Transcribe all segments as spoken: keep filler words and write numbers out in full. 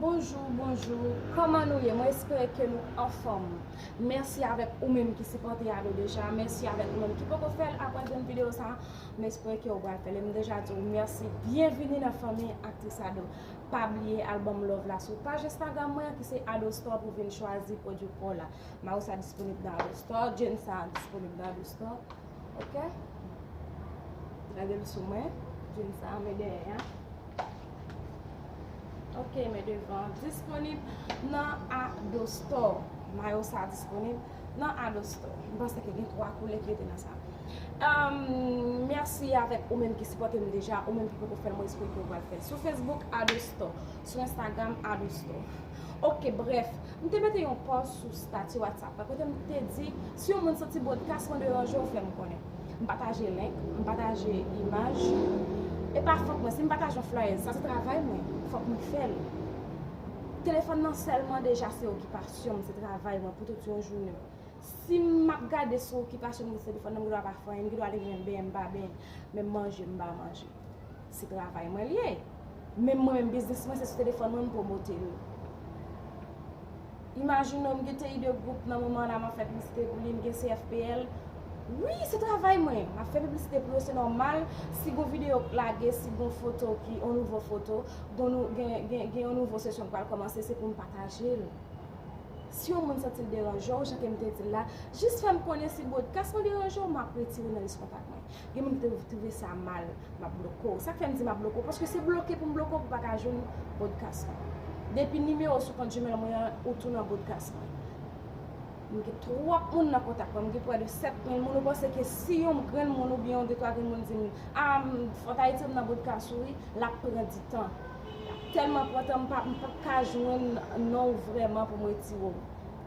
Bonjou, bonjou. Kòman nou ye? Mwen espere ke nou anfòm. Mèsi avèk ou menm ki sipòte Ado deja. Mèsi avèk ou menm ki poko fè l apre jwenn videyo sa. Mwen espere ke ou pral fè l. E m deja di w mèsi. Byenvini nan fanmi Aktris Ado. Pa bliye al ban m love la sou paj Instagram mwen an ki se Ado Store pou vin chwazi pwodui pa w la. Mayo sa disponib nan Ado Store, jeans sa disponib nan Ado Store. Ok? Gade l sou mwen. Jeans sa, men dèyè a. Ok, men devan disponib nan Ado Store. Mayo sa disponib nan Ado Store. M panse ke gen twa koulè ki rete nan sa. Um, mèsi avèk ou menm ki sipòte m deja, ou menm ki poko fè l, mwen espere ke w pral fè l. Sou Facebook, Ado Store. Sou Instagram, Ado Store. Ok, brèf, m te mete yon pòs sou stati WhatsApp mwen kote m te di, si yon moun santi podcast mwen deranje w, fè m konnen. M pataje link, m pataje imaj. E pa fòt mwen, si m pataje yon flyers, sa se travay mwen, fòk mwen fè l. Telefòn nan sèlman deja se okipasyon m, se travay mwen pou tout yon jounen. Si m ap gade sou okipasyon m, se telefòn nan, m gen dwa pa fè anyen, m gen dwa leve men m benyen, m pa benyen, men m manje, m pa manje. Se travay mwen l ye. Menm mwen menm biznis mwen, se sou telefòn mwen m pwomote l. Imajine w, m gen T I de gwoup nan moman la, m ap fè piblisite pou li, m gen C F P L. Wi, se travay mwen. M ap fè piblisite pou yo, se nòmal. Si gon videyo k lage, si gon foto ki, yon nouvo foto, gon nou, gen, gen, gen yon nouvo sesyon k pral kòmanse, se pou m pataje l. Si yon moun santi l deranje w, jan ke m te di l la, jis fè m konnen si podcast mwen deranje w, m ap retire w nan lis kontak mwen. Gen moun ki te twouve sa mal, m ap bloke w. Sa k fè m di m ap bloke w? Paske se bloke pou m bloke w pou w pa ka jwenn podcast mwen. Depi nimewo sou kont Gmail mwen an, ou tou nan podcast mwen. M gen twòp moun nan kontak mwen, m gen prè de sèt mil moun. Ou panse ke si yon grenn moun oubyen yon de twa grenn moun di m, a, m, Fòtayiti m nan podcast ou wi, l ap pran di tan. L ap tèlman pran tan, m pa, m p ap ka jwenn non w vrèman pou m retire w.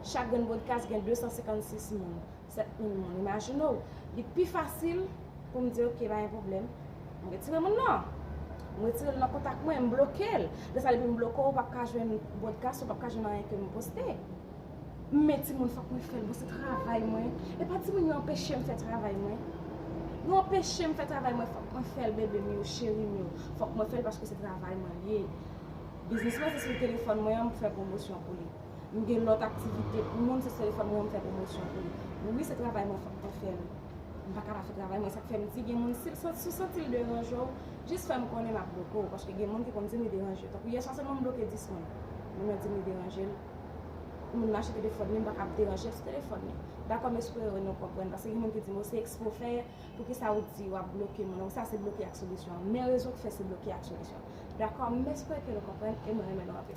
Chak grenn podcast gen de san senkannsis moun, sèt mil moun. Imajine w, li pi fasil pou m di, ok, pa gen pwoblèm. M retire moun nan. M retire l nan kontak mwen, m bloke l. Lè sa depi m bloke w, ou p ap ka jwenn podcast, ou p ap ka jwenn anyen ke m poste. Men timoun, fòk mwen fè l, bon, se travay mwen. E pa timoun yo anpeche m fè travay mwen. Yo anpeche m fè travay mwen, fòk mwen fè l, bebe m yo, cheri m yo. Fòk mwen fè l paske se travay mwen l ye. Biznis mwen se sou telefòn mwen an m fè pwomosyon pou li. M gen lòt aktivite pou moun, se sou telefòn mwen an m fè pwomosyon pou li. Men wi, se travay mwen, fòk mwen fè l. M pa ka pa fè travay mwen, sa k fè m di gen moun, si l san-, si w santi l deranje w, jis fè m konnen m ap bloke w, paske gen moun ki konn di m li deranje w. Tankou yè swa sèlman m bloke dis moun. Moun nan di m li deranje l. Moun nan achte telefòn li, m pa ka ap deranje l sou telefòn li. Dakò, m espere nou konprann, paske gen moun ki di m, o, se eksprè w fè, poukisa w di w ap bloke moun nan? Sa se bloke ak solisyon. Men rezon k fè se bloke ak solisyon. Dakò, m espere ke nou konprann e mwen renmen nou anpil.